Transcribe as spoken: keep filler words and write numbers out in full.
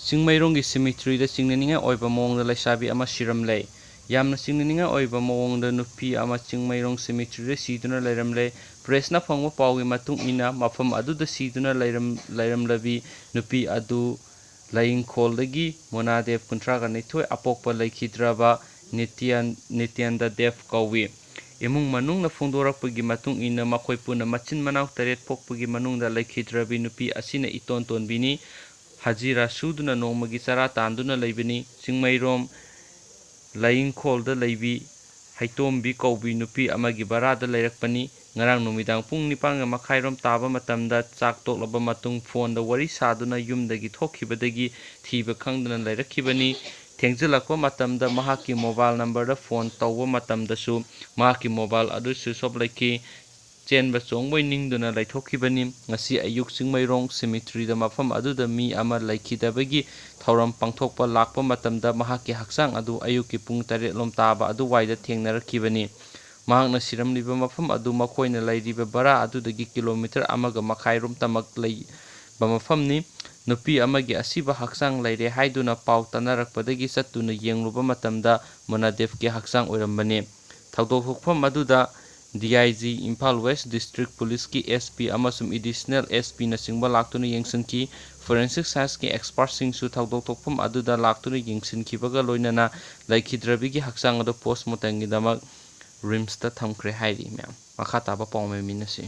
ꯆꯤꯡꯃꯩꯔꯣꯡꯒꯤ cemeteryꯗ ꯆꯤꯡꯅꯅꯤꯡꯉꯥꯏ ꯑꯣꯏꯕ ꯃꯑꯣꯡꯗ ꯂꯩꯁꯥꯕꯤ ꯑꯃ ꯁꯤꯔꯝꯂꯦ꯫ ꯌꯥꯝꯅ ꯆꯤꯡꯅꯅꯤꯡꯉꯥꯏ ꯑꯣꯏꯕ ꯃꯑꯣꯡꯗ ꯅꯨꯄꯤ ꯑꯃ ꯆꯤꯡꯃꯩꯔꯣꯡ cemeteryꯗ ꯁꯤꯗꯨꯅ ꯂꯩꯔꯝꯂꯦ꯫ Pressꯅ ꯐꯪꯕ ꯄꯥꯎꯒꯤ ꯃꯇꯨꯡ ꯏꯟꯅ, ꯃꯐꯝ ꯑꯗꯨꯗ ꯁꯤꯗꯨꯅ ꯂꯩꯔꯝ-, ꯂꯩꯔꯝꯂꯕꯤ ꯅꯨꯄꯤ ꯑꯗꯨ ꯂꯥꯏꯌꯤꯡꯈꯣꯜꯗꯒꯤ ꯃꯣꯅꯥꯗꯦꯕ, ꯀꯨꯟꯊ꯭ꯔꯥꯒ ꯅꯤꯊꯣꯏ, ꯑꯄꯣꯛꯄ ꯂꯩꯈꯤꯗ꯭ꯔꯕ ꯅꯤꯇ꯭ꯌꯥꯟ-, ꯅꯤꯇ꯭ꯌꯥꯅꯟꯗ ꯗꯦꯕ ꯀꯧꯏ꯫ ꯏꯃꯨꯡ ꯃꯅꯨꯡꯅ ꯐꯣꯡꯗꯣꯔꯛꯄꯒꯤ ꯃꯇꯨꯡ ꯏꯟꯅ, ꯃꯈꯣꯏ ꯄꯨꯟꯅ ꯃꯆꯤꯟ ꯃꯅꯥꯎ ꯇꯔꯦꯠ ꯄꯣꯛꯄꯒꯤ ꯃꯅꯨꯡꯗ ꯂꯩꯈꯤꯗ꯭ꯔꯕꯤ ꯅꯨꯄꯤ ꯑꯁꯤꯅ ꯏꯇꯣꯟ ꯇꯣꯟꯕꯤꯅꯤ꯫ ꯍꯖꯤꯔꯥ ꯁꯨꯗꯨꯅ ꯅꯣꯡꯃꯒꯤ ꯆꯔꯥ ꯇꯥꯟꯗꯨꯅ ꯂꯩꯕꯅꯤ꯫ ꯆꯤꯡꯃꯩꯔꯣꯡ ꯂꯥꯏꯌꯤꯡꯈꯣꯜꯗ ꯂꯩꯕꯤ ꯍꯩꯇꯣꯝꯕꯤ ꯀꯧꯕꯤ ꯅꯨꯄꯤ ꯑꯃꯒꯤ ꯚꯔꯥꯗ ꯂꯩꯔꯛꯄꯅꯤ꯫ ꯉꯔꯥꯡ ꯅꯨꯃꯤꯗꯥꯡ ꯄꯨꯡ ꯅꯤꯄꯥꯟꯒ ꯃꯈꯥꯏꯔꯣꯝ ꯇꯥꯕ ꯃꯇꯝꯗ ꯆꯥꯛ ꯇꯣꯛꯂꯕ ꯃꯇꯨꯡ ꯐꯣꯟꯗ ꯋꯥꯔꯤ ꯁꯥꯗꯨꯅ ꯌꯨꯝꯗꯒꯤ ꯊꯣꯛꯈꯤꯕꯗꯒꯤ ꯊꯤꯕ ꯈꯪꯗꯅ ꯂꯩꯔꯛꯈꯤꯕꯅꯤ꯫ ꯊꯦꯡꯖꯤꯜꯂꯛꯄ ꯃꯇꯝꯗ ꯃꯍꯥꯛꯀꯤ mobile numberꯗ ꯐꯣꯟ ꯇꯧꯕ ꯃꯇꯝꯗꯁꯨ ꯃꯍꯥꯛꯀꯤ mobile ꯑꯗꯨ switch off ꯂꯩꯈꯤ꯫ ꯆꯦꯟꯕ ꯆꯣꯡꯕꯣꯏ ꯅꯤꯡꯗꯨꯅ ꯂꯩꯊꯣꯛꯈꯤꯕꯅꯤ꯫ ꯉꯁꯤ ꯑꯌꯨꯛ ꯆꯤꯡꯃꯩꯔꯣꯡ cemeteryꯗ ꯃꯐꯝ ꯑꯗꯨꯗ ꯃꯤ ꯑꯃ ꯂꯩꯈꯤꯗꯕꯒꯤ ꯊꯧꯔꯝ ꯄꯥꯡꯊꯣꯛꯄ ꯂꯥꯛꯄ ꯃꯇꯝꯗ ꯃꯍꯥꯛꯀꯤ ꯍꯛꯆꯥꯡ ꯑꯗꯨ ꯑꯌꯨꯛꯀꯤ ꯄꯨꯡ ꯇꯔꯦꯠ ꯂꯣꯝ ꯇꯥꯕ ꯑꯗꯨꯋꯥꯏꯗ ꯊꯦꯡꯅꯔꯛꯈꯤꯕꯅꯤ꯫ ꯃꯍꯥꯛꯅ ꯁꯤꯔꯝꯂꯤꯕ ꯃꯐꯝ ꯑꯗꯨ ꯃꯈꯣꯏꯅ ꯂꯩꯔꯤꯕ ꯚꯔꯥ ꯑꯗꯨꯗꯒꯤ kilometre ꯑꯃꯒ ꯃꯈꯥꯏ ꯔꯣꯝꯇꯃꯛ ꯂꯩꯕ ꯃꯐꯝꯅꯤ꯫ ꯅꯨꯄꯤ ꯑꯃꯒꯤ ꯑꯁꯤꯕ ꯍꯛꯆꯥꯡ ꯂꯩꯔꯦ ꯍꯥꯏꯗꯨꯅ ꯄꯥꯎ ꯇꯥꯅꯔꯛꯄꯗꯒꯤ ꯆꯠꯇꯨꯅ ꯌꯦꯡꯂꯨꯕ ꯃꯇꯝꯗ ꯃꯣꯅꯥꯗꯦꯕꯀꯤ ꯍꯛꯆꯥꯡ ꯑꯣꯏꯔꯝꯕꯅꯤ꯫ ꯊꯧꯗꯣꯛ ꯊꯣꯛꯐꯝ ꯑꯗꯨꯗ D I G, Imphal West District Policeꯀꯤ S P ꯑꯃꯁꯨꯡ Additional S Pꯅꯆꯤꯡꯕ ꯂꯥꯛꯇꯨꯅ ꯌꯦꯡꯁꯤꯟꯈꯤ꯫ Forensic Scienceꯀꯤ expertꯁꯤꯡꯁꯨ ꯊꯧꯗꯣꯛ ꯊꯣꯛꯐꯝ ꯑꯗꯨꯗ ꯂꯥꯛꯇꯨꯅ ꯌꯦꯡꯁꯤꯟꯈꯤꯕꯒ ꯂꯣꯏꯅꯅ ꯂꯩꯈꯤꯗ꯭ꯔꯕꯤꯒꯤ ꯍꯛꯆꯥꯡ ꯑꯗꯨ postmortemꯒꯤꯗꯃꯛ RIMSꯇ ꯊꯝꯈ꯭ꯔꯦ ꯍꯥꯏꯔꯤ꯫ ꯃꯌꯥꯝ, ꯃꯈꯥ ꯇꯥꯕ ꯄꯥꯎ ꯃꯌꯥꯝ ꯃꯤꯟꯅꯁꯤ꯫